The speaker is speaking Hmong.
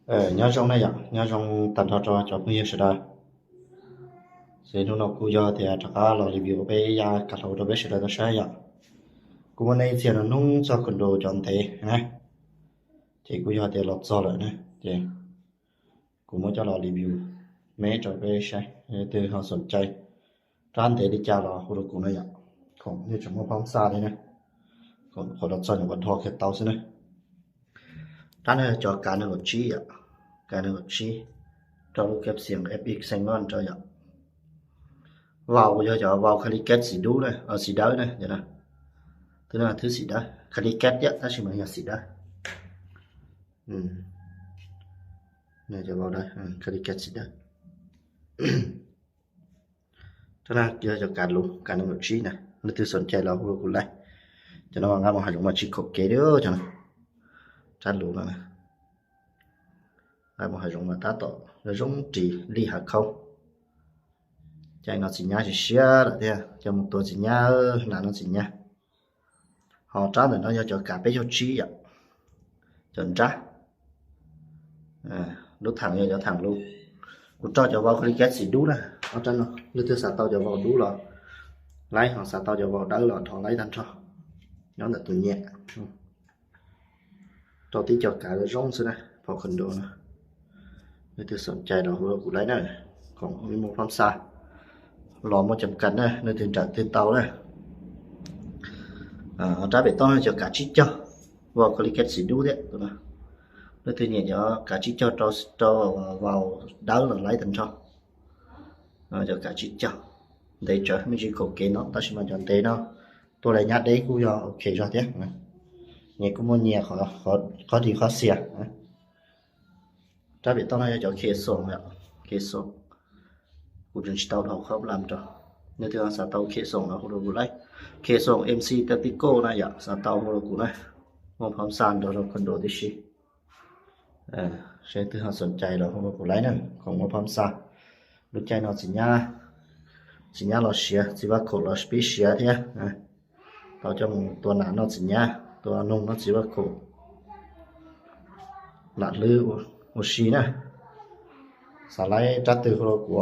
Nyob zoo na yom, nyob zoo tag nrho rau cov phooj ywg sawv daws. Ces hnub no kuj yog tias rov qab los review peb yaj kav hlau rau peb sawv daws tau saib yom. Kuv muab nej txiag no hnub txog condo cov ntev na, ces kuj yog tias los txog lawm na, ces kuv muab coj los review me rau peb saib, leej twg ho xoom cai rab ntev li cas los hu rau kuv na yom, khoom yeej tseem muaj phab xa li na, khoom qhuav los txog nyuam qhuav dho kiag tau xwb na. Rab no yog cov kav nees nkaum tsib yom, kav nees nkaum tsib, rau lub kab xeem Epic Xeev Ngon rau yom. Vau yog cov vau Kali Ket xim dub na, xim dawb na, twb thwb xim dawb, Kali Ket thiab tab sis mas yog xim dawb. Cov vau dawb, Kali Ket xim dawb. Rab no yog cov kav luv, kav nees nkaum tsib na, leej twg xoom cai los hu rau kuv laij. Cov no nqa mus hav zoov mas tsis khoom kev li cov no. Rab luv no, nqa mus hav zoov mas tab tom zoo ris lij hav khaub. Caij no txiv nyab siab siab lawm thiab, coj mus tua txiv nyab, nas no txiv nyab. Ho rab ntawm no yog cov kav peb caug tsib yom, cov nrab. Lub theem yog cov theem luv. Kuv rau cov vau Kali Ket xim dub na, ob rab no leej twg xav tau cov vau dub los laij, ho xav tau cov vau dawb los dhos laij tag nrho. Nyob ntawm tus nyiam. Rau tib co kav zoo xwb na, phom condo no. Leej twg xoom cai los hu rau kuv laij na, khoom yeej muaj phab xa, los muaj cam kas na, leej twg nrawm twg tau na. Rab pem toj no cov kav tsib caug, vau Kali Ket xim dub thiab. Leej twg nyiam cov kav tsib caug rau vau dawb los laij tag nrho. Cov kav tsib caug ntev tsawv, me ntsis khoom kev no tab sis mas cov ntev no tuaj laij nyab deb kuj yog ok zog thiab. Nyias kuj muaj nyias qhov ris qhov xias. Rab pem toj no yog cov khe xoom, khe xoom. Kuv tseem tsis tau dhau khob lam rau. Leej twg xav tau khe xoom no hu rau kuv laij. Khe xoom M C thirty-two na yom, xav tau hu rau kuv na. Muaj phab xa nrog rau condo tib si. Seb leej twg ho xoom cai los hu rau kuv laij na, khoom muaj phab xa. Lub caij no txiv nyab, txiv nyab los siav, txiv vaj khaum los pib siav thiab. Tau coj mus tua nas noj txiv nyab, tua noog noj txiv vaj khaum. Lam hlwb ua si na. Xav laij rab twg hu rau kuv.